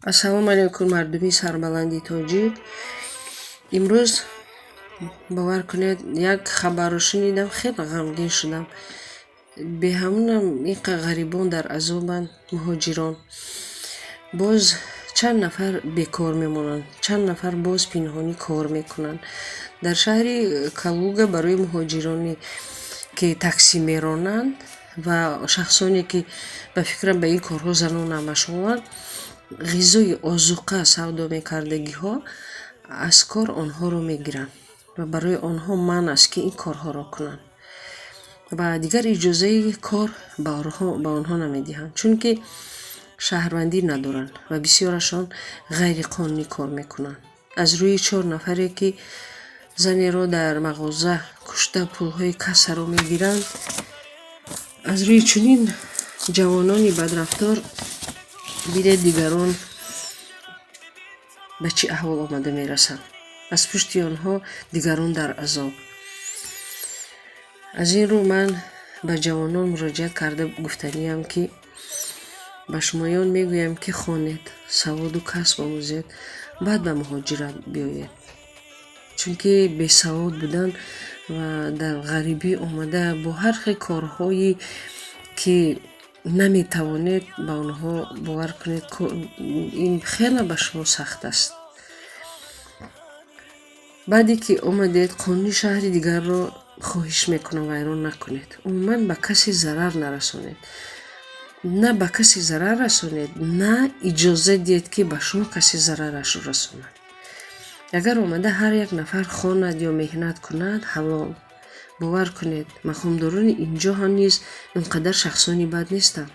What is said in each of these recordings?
Ассалому алайкум, мардуми сарбаланди тоҷик. Имрӯз, бовар кунед, як хабарро шунидам, хеле ғамгин шудам. Беҳамунам инқа ғарибон дар азобанд, муҳоҷирон. Боз чанд нафар бекор мемонанд, чанд нафар боз пинҳонӣ кор мекунанд. Дар шаҳри Калуга барои муҳоҷироне, ки таксӣ меронанд, ва шахсоне, ки, ба фикрам, ба ин корҳо занонам машғуланд, ғизои озуқа савдо мекардагиҳо, аз кор онҳоро мегиранд ва барои онҳо манъ аст, ки ин корҳоро кунанд, ва дигар иҷозаи кор ба онҳо намедиҳанд, чунки шаҳрвандӣ надоранд ва бисёрашон ғайриқонунӣ кор мекунанд. Аз рӯи чор нафаре, ки занеро дар мағоза кушта, пулҳои кассаро мегиранд, аз рӯи чунин ҷавонони бадрафтор, бинед, дигарон ба чӣ аҳвол омада мерасанд. Аз пушти онҳо дигарон дар азоб. Аз ин рӯ ман ба ҷавонон муроҷиат карда гуфтаниям, ки ба шумоён мегӯям, ки хонед, саводу касб омӯзед, баъд ба муҳоҷират биёед, чунки бесавод будан ва дар ғарибӣ омада бо ҳар хел корҳое, ки наметавонед ба онҳо, бовар кунед, ин хеле ба шумо сахт аст. Баъде ки омадед, қонуни шаҳри дигарро, хоҳиш мекунам, вайрон накунед. Умуман ба касе зарар нарасонед, на ба касе зарар расонед, на иҷоза диҳед, ки ба шумо касе зарарашро расонад. Агар омада ҳар як нафар хонад ё меҳнат кунад ҳалол, бовар кунед, мақомдорони инҷо ҳам низ ин қадар шахсони бад нестанд.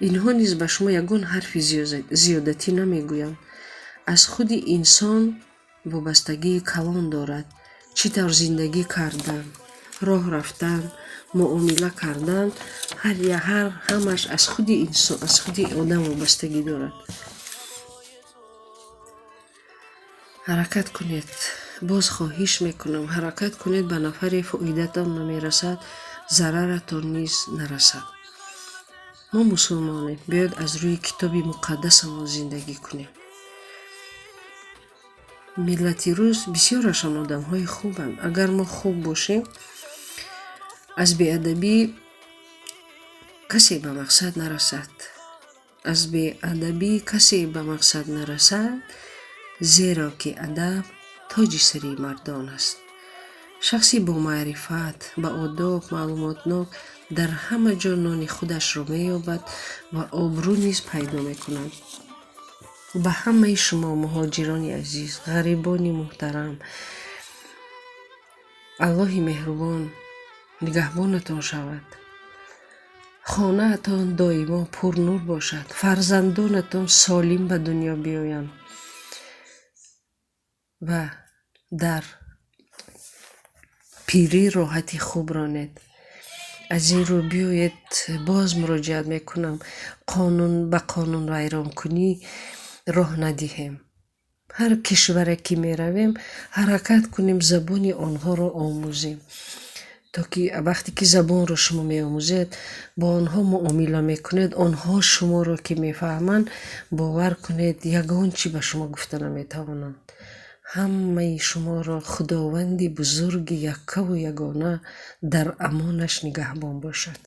Инҳо низ ба шумо ягон ҳарфи зиёдатӣ намегӯянд. Аз худи инсон вобастагии калон дорад, чӣ тавр зиндагӣ кардан, роҳ рафтан, муомила кардан, ҳар ҳамаш аз худи инсон, аз худи одам вобастагӣ дорад. Ҳаракат кунед, боз хоҳиш мекунам, ҳаракат кунед, ба нафаре фоидатон намерасад, зараратон низ нарасад. Мо мусулмонем, биёед, аз рӯи китоби муқаддасамон зиндагӣ кунем. Миллати рус бисёрашон одамҳои хубанд. Агар мо хуб бошем, аз беадабӣ касе ба мақсад нарасад. Аз беадабӣ касе ба мақсад нарасад, зеро ки адаб тоҷи сари мардон аст. Шахси бомаърифат, ба одоб, маълумотнок дар ҳама ҷо нони худашро меёбад ва обрӯ низ пайдо мекунад. Ба ҳамаи шумо, муҳоҷирони азиз, ғарибони муҳтарам, Аллоҳи меҳрубон нигаҳбонатон шавад. Хонаатон доимо пурнур бошад, фарзандонатон солим ба дунё биёянд ва дар пирӣ роҳати хуб ронед. Аз ин рӯ биёед, боз муроҷиат мекунам, қонун ба қонунвайронкунӣ роҳ надиҳем. Ҳар кишваре ки меравем, ҳаракат кунем, забони онҳоро омӯзем, то ки вақте ки забонро шумо меомӯзед, бо онҳо муомила мекунед, онҳо шуморо ки мефаҳманд, бовар кунед, ягон чӣ ба шумо гуфта наметавонанд. Ҳамаи шуморо Худованди бузурги яккаву ягона дар амонаш нигаҳбон бошад.